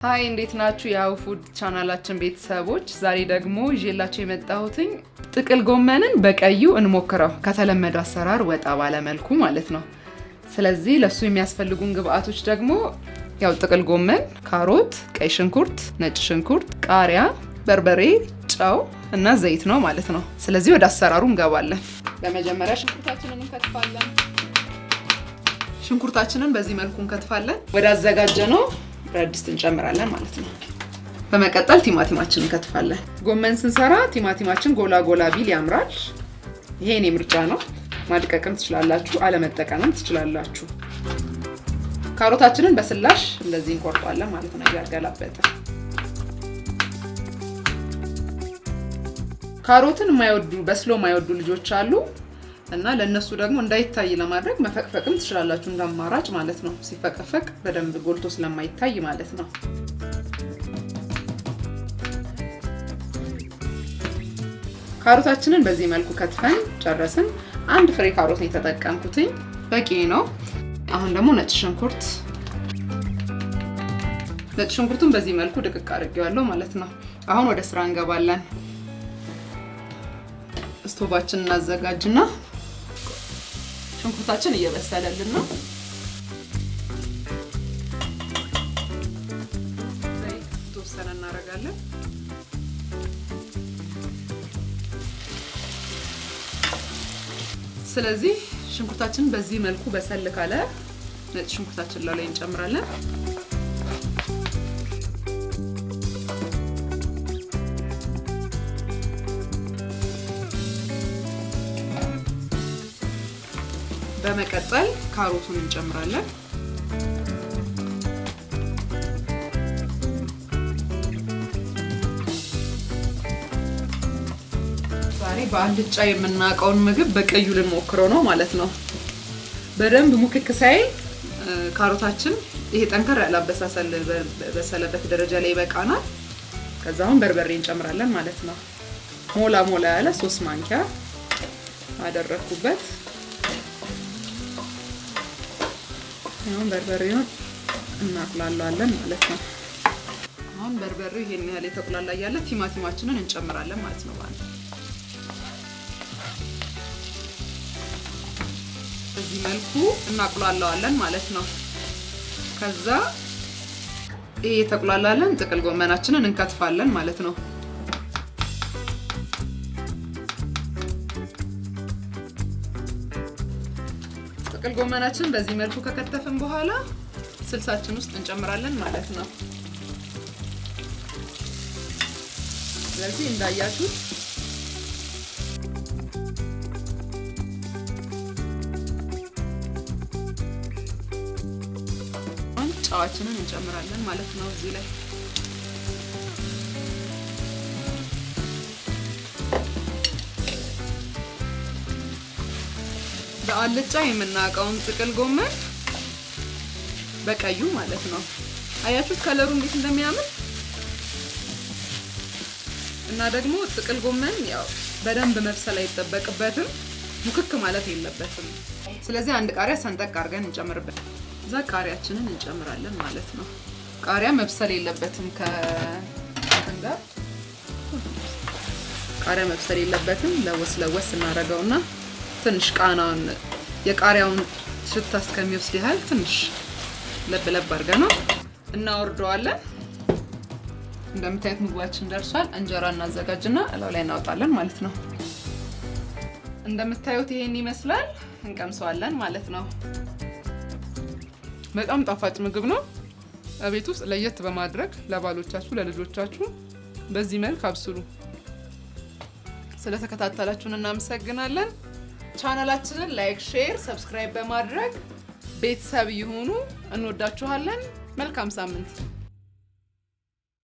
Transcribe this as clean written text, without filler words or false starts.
Hi፣ እንዴት ናችሁ? የሀሁ ፉድ ቻናላችን ቤተሰቦች፣ ዛሬ ደግሞ ይዤላችሁ የመጣሁትኝ ጥቅል ጎመንን በቀዩ እንሞክረው፣ ከተለመደው አሰራር ወጣ ባለ መልኩ ማለት ነው። ስለዚህ ለሱ የሚያስፈልጉን ግብአቶች ደግሞ ያው ጥቅል ጎመን፣ ካሮት፣ ቀይ ሽንኩርት፣ ነጭ ሽንኩርት፣ ቃሪያ፣ በርበሬ፣ ጨው እና ዘይት ነው ማለት ነው። ስለዚህ ወደ አሰራሩ እንገባለን። በመጀመሪያ ሽንኩርታችንን እንከትፋለን። ሽንኩርታችንን በዚህ መልኩ እንከትፋለን። ወደ አዘጋጀነው ብረት ድስት እንጨምራለን ማለት ነው። በመቀጠል ቲማቲማችንን እንከትፋለን። ጎመን ስንሰራ ቲማቲማችን ጎላ ጎላ ቢል ያምራል። ይሄ የኔ ምርጫ ነው። ማድቀቅም ትችላላችሁ፣ አለመጠቀምም ትችላላችሁ። ካሮታችንን በ slash እንደዚህ እንቆርጠዋለን ማለት ነው፣ እያገላበጠ። ካሮትን የማይወዱ፣ በስሎ የማይወዱ ልጆች አሉ እና ለእነሱ ደግሞ እንዳይታይ ለማድረግ መፈቅፈቅም ትችላላችሁ እንደ አማራጭ ማለት ነው። ሲፈቀፈቅ በደንብ ጎልቶ ስለማይታይ ማለት ነው። ካሮታችንን በዚህ መልኩ ከትፈን ጨረስን። አንድ ፍሬ ካሮት ነው የተጠቀምኩትኝ፣ በቂ ነው። አሁን ደግሞ ነጭ ሽንኩርት፣ ነጭ ሽንኩርቱን በዚህ መልኩ ድቅቅ አድርጌዋለሁ ማለት ነው። አሁን ወደ ስራ እንገባለን። ስቶቫችንን እናዘጋጅና ሽንኩርታችን እየበሰለልን ነው። ዘይት የተወሰነ እናደርጋለን። ስለዚህ ሽንኩርታችንን በዚህ መልኩ በሰል ካለ ነጭ ሽንኩርታችን ላይ እንጨምራለን። በመቀጠል ካሮቱን እንጨምራለን። ዛሬ በአልጫ የምናውቀውን ምግብ በቀዩ ልንሞክረው ነው ማለት ነው። በደንብ ሙክክ ሳይል ካሮታችን ይሄ ጠንከር ያለ አበሳሰል በሰለበት ደረጃ ላይ ይበቃናል። ከዛ አሁን በርበሬ እንጨምራለን ማለት ነው። ሞላ ሞላ ያለ 3 ማንኪያ አደረኩበት። አሁን በርበሬውን እናቁላለዋለን ማለት ነው። አሁን በርበሬው ይሄን ያህል የተቁላላ እያለ ቲማቲማችንን እንጨምራለን ማለት ነው። ማለት በዚህ መልኩ እናቁላለዋለን ማለት ነው። ከዛ ይሄ የተቁላላለን ጥቅል ጎመናችንን እንከትፋለን ማለት ነው። ጥቅል ጎመናችን በዚህ መልኩ ከከተፍን በኋላ ስልሳችን ውስጥ እንጨምራለን ማለት ነው። ስለዚህ እንዳያችሁት ጨዋችንን እንጨምራለን ማለት ነው እዚህ ላይ። በአልጫ የምናውቀውን ጥቅል ጎመን በቀዩ ማለት ነው። አያችሁት color ኡ እንዴት እንደሚያምር? እና ደግሞ ጥቅል ጎመን ያው በደንብ መብሰል አይጠበቅበትም፣ ሙክክ ማለት የለበትም። ስለዚህ አንድ ቃሪያ ሰንጠቅ አድርገን እንጨምርበት። እዛ ቃሪያችንን እንጨምራለን ማለት ነው። ቃሪያ መብሰል የለበትም ከእንትን ጋር፣ ቃሪያ መብሰል የለበትም። ለወስ ለወስ እናደርገውና ትንሽ ቃናውን የቃሪያውን ሽታ እስከሚወስድ ያህል ትንሽ ለብ ለብ አድርገን ነው እናወርደዋለን። እንደምታዩት ምግባችን ደርሷል። እንጀራ እናዘጋጅና እላው ላይ እናወጣለን ማለት ነው። እንደምታዩት ይሄን ይመስላል። እንቀምሰዋለን ማለት ነው። በጣም ጣፋጭ ምግብ ነው። ቤት ውስጥ ለየት በማድረግ ለባሎቻችሁ፣ ለልጆቻችሁ በዚህ መልክ አብስሉ። ስለተከታተላችሁን እናመሰግናለን። ቻናላችንን like፣ share፣ subscribe በማድረግ ቤተሰብ ይሁኑ። እንወዳችኋለን። መልካም ሳምንት።